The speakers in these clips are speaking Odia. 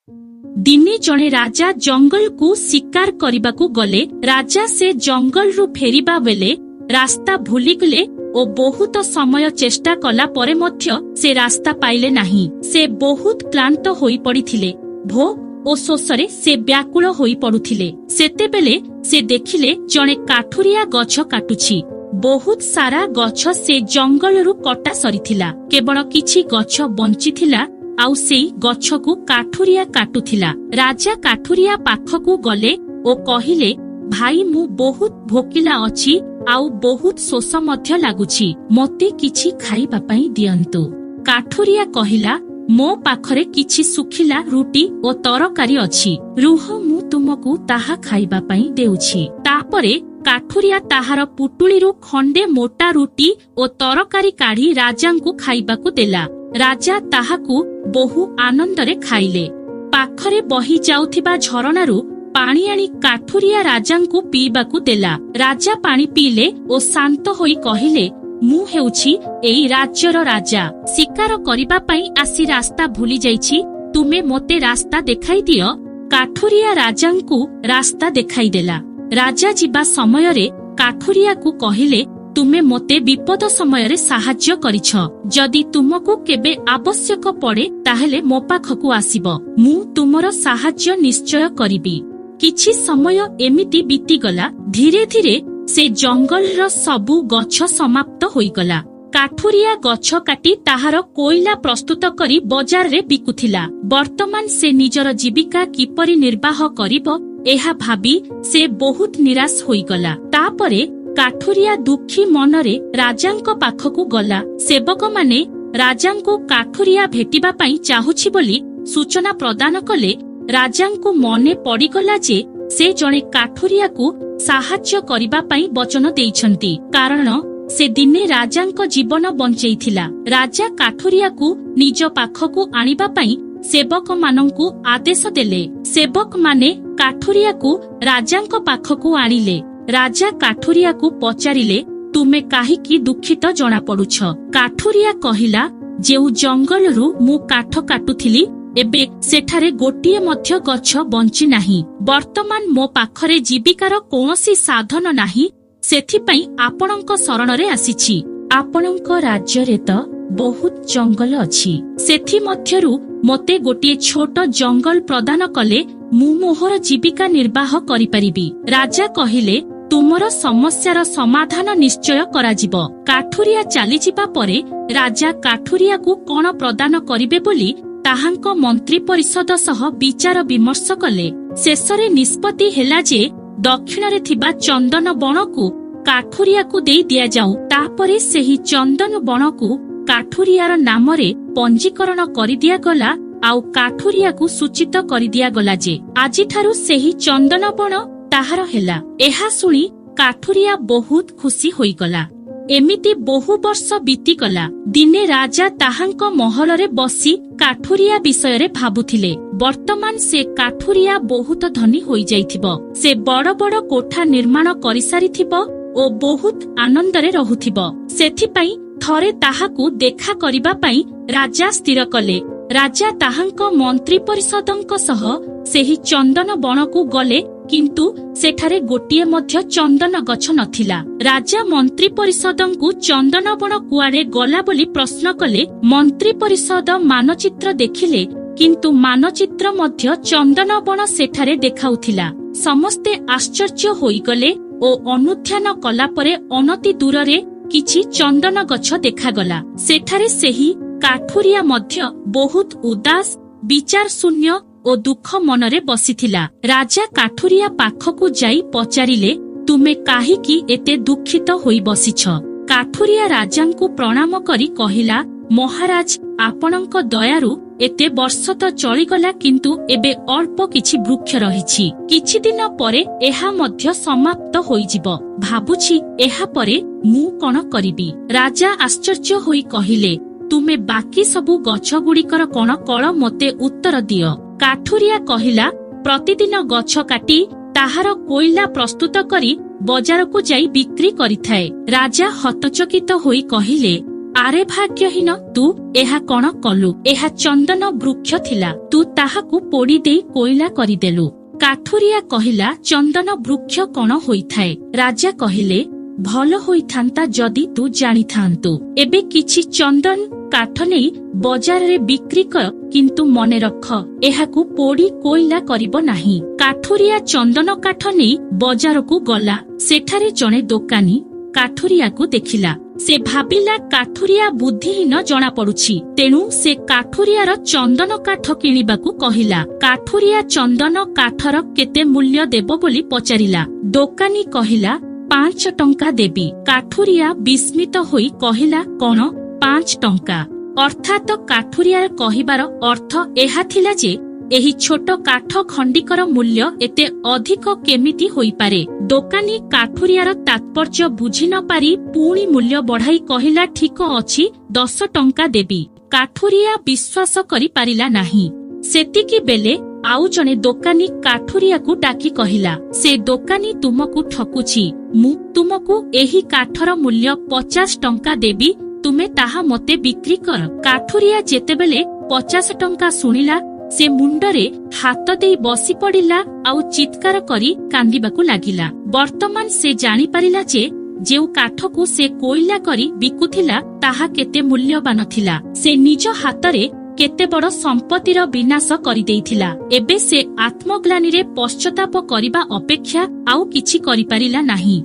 ଦିନେ ଜଣେ ରାଜା ଜଙ୍ଗଲକୁ ଶିକାର କରିବାକୁ ଗଲେ। ରାଜା ସେ ଜଙ୍ଗଲରୁ ଫେରିବା ବେଳେ ରାସ୍ତା ଭୁଲିଗଲେ ଓ ବହୁତ ସମୟ ଚେଷ୍ଟା କଲା ପରେ ମଧ୍ୟ ସେ ରାସ୍ତା ପାଇଲେ ନାହିଁ। ସେ ବହୁତ କ୍ଳାନ୍ତ ହୋଇପଡ଼ିଥିଲେ। ଭୋକ ଓ ଶୋଷରେ ସେ ବ୍ୟାକୁଳ ହୋଇପଡୁଥିଲେ। ସେତେବେଳେ ସେ ଦେଖିଲେ, ଜଣେ କାଠୁରିଆ ଗଛ କାଟୁଛି। ବହୁତ ସାରା ଗଛ ସେ ଜଙ୍ଗଲରୁ କଟା ସରିଥିଲା। କେବଳ କିଛି ଗଛ ବଞ୍ଚିଥିଲା ଆଉ ସେଇ ଗଛକୁ କାଠୁରିଆ କାଟୁଥିଲା। ରାଜା କାଠୁରିଆ ପାଖକୁ ଗଲେ ଓ କହିଲେ, "ଭାଇ, ମୁଁ ବହୁତ ଭୋକିଲା ଅଛି ଆଉ ବହୁତ ଶୋଷ ମଧ୍ୟ ଲାଗୁଛି। ମତେ କିଛି ଖାଇବା ପାଇଁ ଦିଅନ୍ତୁ।" କାଠୁରିଆ କହିଲା, "ମୋ ପାଖରେ କିଛି ଶୁଖିଲା ରୁଟି ଓ ତରକାରୀ ଅଛି। ରୁହ, ମୁଁ ତୁମକୁ ତାହା ଖାଇବା ପାଇଁ ଦେଉଛି।" ତାପରେ କାଠୁରିଆ ତାହାର ପୁଟୁଳିରୁ ଖଣ୍ଡେ ମୋଟା ରୁଟି ଓ ତରକାରୀ କାଢି ରାଜାଙ୍କୁ ଖାଇବାକୁ ଦେଲା। ରାଜା ତାହାକୁ ବହୁ ଆନନ୍ଦରେ ଖାଇଲେ। ପାଖରେ ବହି ଯାଉଥିବା ଝରଣାରୁ ପାଣି ଆଣି କାଠୁରିଆ ରାଜାଙ୍କୁ ପିଇବାକୁ ଦେଲା। ରାଜା ପାଣି ପିଇଲେ ଓ ଶାନ୍ତ ହୋଇ କହିଲେ, "ମୁଁ ହେଉଛି ଏଇ ରାଜ୍ୟର ରାଜା। ଶିକାର କରିବା ପାଇଁ ଆସି ରାସ୍ତା ଭୁଲି ଯାଇଛି। ତୁମେ ମୋତେ ରାସ୍ତା ଦେଖାଇ ଦିଅ।" କାଠୁରିଆ ରାଜାଙ୍କୁ ରାସ୍ତା ଦେଖାଇଦେଲା। ରାଜା ଯିବା ସମୟରେ କାଠୁରିଆକୁ କହିଲେ, "ତୁମେ ମୋତେ ବିପଦ ସମୟରେ ସାହାଯ୍ୟ କରିଛ। ଯଦି ତୁମକୁ କେବେ ଆବଶ୍ୟକ ପଡେ, ତାହେଲେ ମୋ ପାଖକୁ ଆସିବ। ମୁଁ ତୁମର ସାହାଯ୍ୟ ନିଶ୍ଚୟ କରିବି।" କିଛି ସମୟ ଏମିତି ବିତିଗଲା। ଧୀରେ ଧୀରେ ସେ ଜଙ୍ଗଲର ସବୁ ଗଛ ସମାପ୍ତ ହୋଇଗଲା। କାଠୁରିଆ ଗଛ କାଟି ତାହାର କୋଇଲା ପ୍ରସ୍ତୁତ କରି ବଜାରରେ ବିକୁଥିଲା। ବର୍ତ୍ତମାନ ସେ ନିଜର ଜୀବିକା କିପରି ନିର୍ବାହ କରିବ, ଏହା ଭାବି ସେ ବହୁତ ନିରାଶ ହୋଇଗଲା। ତାପରେ କାଠୁରିଆ ଦୁଃଖୀ ମନରେ ରାଜାଙ୍କ ପାଖକୁ ଗଲା। ସେବକମାନେ ରାଜାଙ୍କୁ କାଠୁରିଆ ଭେଟିବା ପାଇଁ ଚାହୁଛି ବୋଲି ସୂଚନା ପ୍ରଦାନ କଲେ। ରାଜାଙ୍କୁ ମନେ ପଡ଼ିଗଲା ଯେ ସେ ଜଣେ କାଠୁରିଆକୁ ସାହାଯ୍ୟ କରିବା ପାଇଁ ବଚନ ଦେଇଛନ୍ତି, କାରଣ ସେ ଦିନେ ରାଜାଙ୍କ ଜୀବନ ବଞ୍ଚେଇଥିଲା। ରାଜା କାଠୁରିଆକୁ ନିଜ ପାଖକୁ ଆଣିବା ପାଇଁ ସେବକମାନଙ୍କୁ ଆଦେଶ ଦେଲେ। ସେବକମାନେ କାଠୁରିଆକୁ ରାଜାଙ୍କ ପାଖକୁ ଆଣିଲେ। ରାଜା କାଠୁରିଆକୁ ପଚାରିଲେ, "ତୁମେ କାହିଁକି ଦୁଃଖିତ ଜଣାପଡୁଛ?" କାଠୁରିଆ କହିଲା, "ଯେଉଁ ଜଙ୍ଗଲରୁ ମୁଁ କାଠ କାଟୁଥିଲି, ଏବେ ସେଠାରେ ଗୋଟିଏ ମଧ୍ୟ ଗଛ ବଞ୍ଚି ନାହିଁ। ବର୍ତ୍ତମାନ ମୋ ପାଖରେ ଜୀବିକାର କୌଣସି ସାଧନ ନାହିଁ। ସେଥିପାଇଁ ଆପଣଙ୍କ ଶରଣରେ ଆସିଛି। ଆପଣଙ୍କ ରାଜ୍ୟରେ ତ ବହୁତ ଜଙ୍ଗଲ ଅଛି। ସେଥିମଧ୍ୟରୁ ମୋତେ ଗୋଟିଏ ଛୋଟ ଜଙ୍ଗଲ ପ୍ରଦାନ କଲେ ମୁଁ ମୋହର ଜୀବିକା ନିର୍ବାହ କରିପାରିବି।" ରାଜା କହିଲେ, "ତୁମର ସମସ୍ୟାର ସମାଧାନ ନିଶ୍ଚୟ କରାଯିବ।" କାଠୁରିଆ ଚାଲିଯିବା ପରେ ରାଜା କାଠୁରିଆକୁ କଣ ପ୍ରଦାନ କରିବେ ବୋଲି ତାହାଙ୍କ ମନ୍ତ୍ରୀ ପରିଷଦ ସହ ବିଚାର ବିମର୍ଶ କଲେ। ଶେଷରେ ନିଷ୍ପତ୍ତି ହେଲା ଯେ ଦକ୍ଷିଣରେ ଥିବା ଚନ୍ଦନ ବଣକୁ କାଠୁରିଆକୁ ଦେଇ ଦିଆଯାଉ। ତାପରେ ସେହି ଚନ୍ଦନ ବଣକୁ କାଠୁରିଆର ନାମରେ ପଞ୍ଜୀକରଣ କରିଦିଆଗଲା ଆଉ କାଠୁରିଆକୁ ସୂଚିତ କରିଦିଆଗଲା ଯେ ଆଜିଠାରୁ ସେହି ଚନ୍ଦନ ବଣ ତାହାର ହେଲା। ଏହା ଶୁଣି କାଠୁରିଆ ବହୁତ ଖୁସି ହୋଇଗଲା। ଏମିତି ବହୁ ବର୍ଷ ବିତିଗଲା। ଦିନେ ରାଜା ତାହାଙ୍କ ମହଲରେ ବସି କାଠୁରିଆ ବିଷୟରେ ଭାବୁଥିଲେ। ବର୍ତ୍ତମାନ ସେ କାଠୁରିଆ ବହୁତ ଧନୀ ହୋଇଯାଇଥିବ। ସେ ବଡ ବଡ କୋଠା ନିର୍ମାଣ କରିସାରିଥିବ ଓ ବହୁତ ଆନନ୍ଦରେ ରହୁଥିବ। ସେଥିପାଇଁ ଥରେ ତାହାକୁ ଦେଖା କରିବା ପାଇଁ ରାଜା ସ୍ଥିର କଲେ। ରାଜା ତାହାଙ୍କ ମନ୍ତ୍ରୀ ପରିଷଦଙ୍କ ସହ ସେହି ଚନ୍ଦନ ବଣକୁ ଗଲେ, କିନ୍ତୁ ସେଠାରେ ଗୋଟିଏ ମଧ୍ୟ ଚନ୍ଦନ ଗଛ ନଥିଲା। ରାଜା ମନ୍ତ୍ରୀ ପରିଷଦଙ୍କୁ ଚନ୍ଦନ ବଣ କୁଆଡେ ଗଲା ବୋଲି ପ୍ରଶ୍ନ କଲେ। ମନ୍ତ୍ରୀ ପରିଷଦ ମାନଚିତ୍ର ଦେଖିଲେ, କିନ୍ତୁ ମାନଚିତ୍ର ମଧ୍ୟ ଚନ୍ଦନ ବଣ ସେଠାରେ ଦେଖାଉଥିଲା। ସମସ୍ତେ ଆଶ୍ଚର୍ଯ୍ୟ ହୋଇଗଲେ ଓ ଅନୁଧ୍ୟାନ କଲା ପରେ ଅନତି ଦୂରରେ କିଛି ଚନ୍ଦନ ଗଛ ଦେଖାଗଲା। ସେଠାରେ ସେହି କାଠୁରିଆ ମଧ୍ୟ ବହୁତ ଉଦାସ, ବିଚାର ଶୂନ୍ୟ ଓ ଦୁଃଖ ମନରେ ବସିଥିଲା। ରାଜା କାଠୁରିଆ ପାଖକୁ ଯାଇ ପଚାରିଲେ, "ତୁମେ କାହିଁକି ଏତେ ଦୁଃଖିତ ହୋଇ ବସିଛ?" କାଠୁରିଆ ରାଜାଙ୍କୁ ପ୍ରଣାମ କରି କହିଲା, "ମହାରାଜ, ଆପଣଙ୍କ ଦୟାରୁ ଏତେ ବର୍ଷ ତ ଚଳିଗଲା, କିନ୍ତୁ ଏବେ ଅଳ୍ପ କିଛି ବୃକ୍ଷ ରହିଛି। କିଛି ଦିନ ପରେ ଏହା ମଧ୍ୟ ସମାପ୍ତ ହୋଇଯିବ। ଭାବୁଛି, ଏହାପରେ ମୁଁ କଣ କରିବି?" ରାଜା ଆଶ୍ଚର୍ଯ୍ୟ ହୋଇ କହିଲେ, "ତୁମେ ବାକି ସବୁ ଗଛଗୁଡ଼ିକର କଣ କଲ, ମୋତେ ଉତ୍ତର ଦିଅ।" କାଠୁରିଆ କହିଲା, "ପ୍ରତିଦିନ ଗଛ କାଟି ତାହାର କୋଇଲା ପ୍ରସ୍ତୁତ କରି ବଜାରକୁ ଯାଇ ବିକ୍ରି କରିଥାଏ।" ରାଜା ହତଚକିତ ହୋଇ କହିଲେ, ଆରେ ଭାଗ୍ୟହୀନ, ତୁ ଏହା କଣ କଲୁ? ଏହା ଚନ୍ଦନ ବୃକ୍ଷ ଥିଲା, ତୁ ତାହାକୁ ପୋଡ଼ି ଦେଇ କୋଇଲା କରିଦେଲୁ। କାଠୁରିଆ କହିଲା, ଚନ୍ଦନ ବୃକ୍ଷ କଣ ହୋଇଥାଏ? ରାଜା କହିଲେ, ଭଲ ହୋଇଥାନ୍ତା ଯଦି ତୁ ଜାଣିଥାନ୍ତୁ। ଏବେ କିଛି ଚନ୍ଦନ କାଠ ନେଇ ବଜାରରେ ବିକ୍ରି କର, କିନ୍ତୁ ମନେ ରଖ, ଏହାକୁ ପୋଡ଼ି କୋଇଲା କରିବ ନାହିଁ। କାଠୁରିଆ ଚନ୍ଦନ କାଠ ନେଇ ବଜାରକୁ ଗଲା। ସେଠାରେ ଜଣେ ଦୋକାନୀ କାଠୁରିଆକୁ ଦେଖିଲା। ସେ ଭାବିଲା, କାଠୁରିଆ ବୁଦ୍ଧିହୀନ ଜଣାପଡୁଛି। ତେଣୁ ସେ କାଠୁରିଆର ଚନ୍ଦନ କାଠ କିଣିବାକୁ କହିଲା। କାଠୁରିଆ ଚନ୍ଦନ କାଠର କେତେ ମୂଲ୍ୟ ଦେବ ବୋଲି ପଚାରିଲା। ଦୋକାନୀ କହିଲା, 5 ଟଙ୍କା ଦେବି। କାଠୁରିଆ ବିସ୍ମିତ ହୋଇ କହିଲା, କଣ, 5 ଟଙ୍କା? ଅର୍ଥାତ କାଠୁରିଆର କହିବାର ଅର୍ଥ ଏହା ଥିଲା ଯେ ଏହି ଛୋଟ କାଠ ଖଣ୍ଡିକର ମୂଲ୍ୟ ଏତେ ଅଧିକ କେମିତି ହୋଇପାରେ? ଦୋକାନୀ କାଠୁରିଆର ତାତ୍ପର୍ଯ୍ୟ ବୁଝି ନ ପାରି ପୁଣି ମୂଲ୍ୟ ବଢାଇ କହିଲା, ଠିକ ଅଛି, 10 ଟଙ୍କା ଦେବି। କାଠୁରିଆ ବିଶ୍ୱାସ କରିପାରିଲା ନାହିଁ। ସେତିକି ବେଲେ ଆଉ ଜଣେ ଦୋକାନୀ କାଠୁରିଆକୁ ଡାକି କହିଲା, ସେ ଦୋକାନୀ ତୁମକୁ ଠକୁଛି। ମୁଁ ତୁମକୁ ଏହି କାଠର ମୂଲ୍ୟ 50 ଟଙ୍କା ଦେବି, ତୁମେ ତାହା ମତେ ବିକ୍ରି କର। କାଠୁରିଆ ଯେତେବେଳେ 50 ଟଙ୍କା ଶୁଣିଲା, ସେ ମୁଣ୍ଡରେ ହାତ ଦେଇ ବସି ପଡ଼ିଲା ଆଉ ଚିତ୍କାର କରି କାନ୍ଦିବାକୁ ଲାଗିଲା। ବର୍ତ୍ତମାନ ସେ ଜାଣିପାରିଲା ଯେ ଯେଉଁ କାଠକୁ ସେ କୋଇଲା କରି ବିକୁଥିଲା, ତାହା କେତେ ମୂଲ୍ୟବାନ ଥିଲା। ସେ ନିଜ ହାତରେ କେତେ ବଡ ସମ୍ପତ୍ତିର ବିନାଶ କରିଦେଇଥିଲା। ଏବେ ସେ ଆତ୍ମଗ୍ଲାନିରେ ପଶ୍ଚାତାପ କରିବା ଅପେକ୍ଷା ଆଉ କିଛି କରିପାରିଲା ନାହିଁ।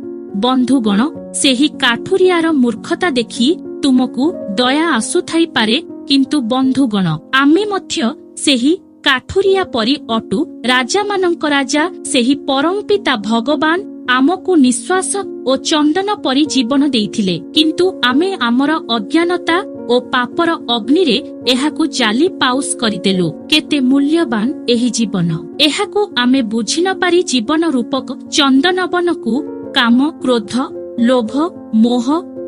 ବନ୍ଧୁଗଣ, ସେହି କାଠୁରିଆର ମୂର୍ଖତା ଦେଖି ତୁମକୁ ଦୟା ଆସୁଥାଇପାରେ, କିନ୍ତୁ ବନ୍ଧୁଗଣ, ଆମେ ମଧ୍ୟ ସେହି କାଠୁରିଆ ପରି ଅଟୁ। ରାଜାମାନଙ୍କ ରାଜା ସେହି ପରମପିତା ଭଗବାନ ଆମକୁ ନିଶ୍ୱାସ ଓ ଚନ୍ଦନ ପରି ଜୀବନ ଦେଇଥିଲେ, କିନ୍ତୁ ଆମେ ଆମର ଅଜ୍ଞାନତା ଓ ପାପର ଅଗ୍ନିରେ ଏହାକୁ ଜାଳି ପାଉଁଶ କରିଦେଲୁ। କେତେ ମୂଲ୍ୟବାନ ଏହି ଜୀବନ, ଏହାକୁ ଆମେ ବୁଝି ନ ପାରି ଜୀବନ ରୂପକ ଚନ୍ଦନବନକୁ କାମ, କ୍ରୋଧ, ଲୋଭ, ମୋହ,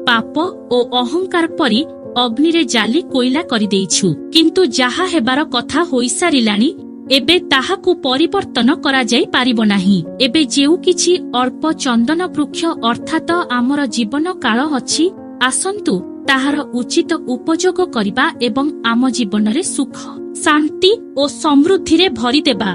ପାପ ଓ ଅହଙ୍କାର ପରି ଅଗ୍ନିରେ ଜାଳି କୋଇଲା କରିଦେଇଛୁ। କିନ୍ତୁ ଯାହା ହେବାର କଥା ହୋଇସାରିଲାଣି, ଏବେ ତାହାକୁ ପରିବର୍ତ୍ତନ କରାଯାଇ ପାରିବ ନାହିଁ। ଏବେ ଯେଉଁ କିଛି ଅଳ୍ପ ଚନ୍ଦନ ବୃକ୍ଷ ଅର୍ଥାତ ଆମର ଜୀବନ କାଳ ଅଛି, ଆସନ୍ତୁ ତାହାର ଉଚିତ ଉପଯୋଗ କରିବା ଏବଂ ଆମ ଜୀବନରେ ସୁଖ, ଶାନ୍ତି ଓ ସମୃଦ୍ଧିରେ ଭରିଦେବା।